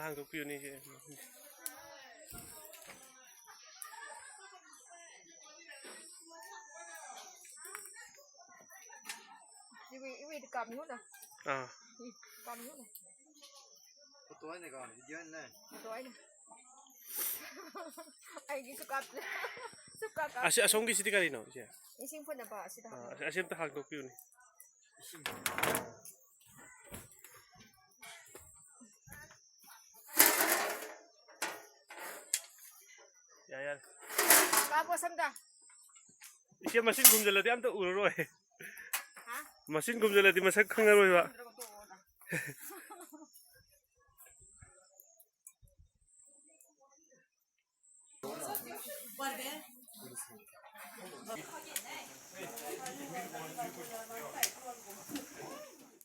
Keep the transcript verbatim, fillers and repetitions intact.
ꯍꯥꯡꯗꯣꯛꯄꯤꯌꯨꯅꯦ ꯁꯦ꯫ ꯏꯋꯦ, ꯏꯋꯦꯗ ꯀꯥꯞꯅꯤꯡꯉꯨꯅ꯫ ꯑꯥ꯫ E, ꯀꯥꯞꯅꯤꯡꯉꯨꯅ꯫ Photo ꯑꯣꯏꯅ ꯀꯥꯞ, video ꯑꯣꯏꯅ꯫ Photo ꯑꯣꯏꯅ꯫ ꯑꯩꯒꯤꯁꯨ ꯀꯥꯞꯂꯦ꯫ ꯁꯨ ꯀꯥꯞ, ꯀꯥꯞ꯫ ꯑꯁꯤ, ꯑꯁꯣꯝꯒꯤꯁꯤꯗꯤ ꯀꯔꯤꯅꯣ, ꯏꯆꯦ? ꯏꯁꯤꯡ ꯐꯨꯠꯅꯕ ꯑꯁꯤꯗ ꯑꯥ, ꯍꯥꯞꯄꯣ꯫ ꯑꯁꯤ, ꯑꯁꯤ ꯑꯝꯇ ꯍꯥꯡꯗꯣꯛꯄꯤꯌꯨꯅꯦ꯫ ꯏꯁꯤꯡ꯫ ꯌꯥꯔꯦ, ꯌꯥꯔꯦ꯫ ꯀꯥꯞꯄꯣ ꯁꯝꯗ꯫ ꯏꯆꯦ, ꯃꯁꯤꯡ ꯈꯨꯝꯖꯤꯜꯂꯗꯤ ꯑꯝꯇ ꯎꯔꯔꯣꯏ꯫ ꯍꯥ? ꯃꯁꯤꯡ ꯈꯨꯝꯖꯤꯜꯂꯗꯤ ꯃꯁꯛ ꯈꯪꯉꯔꯣꯏꯕ꯫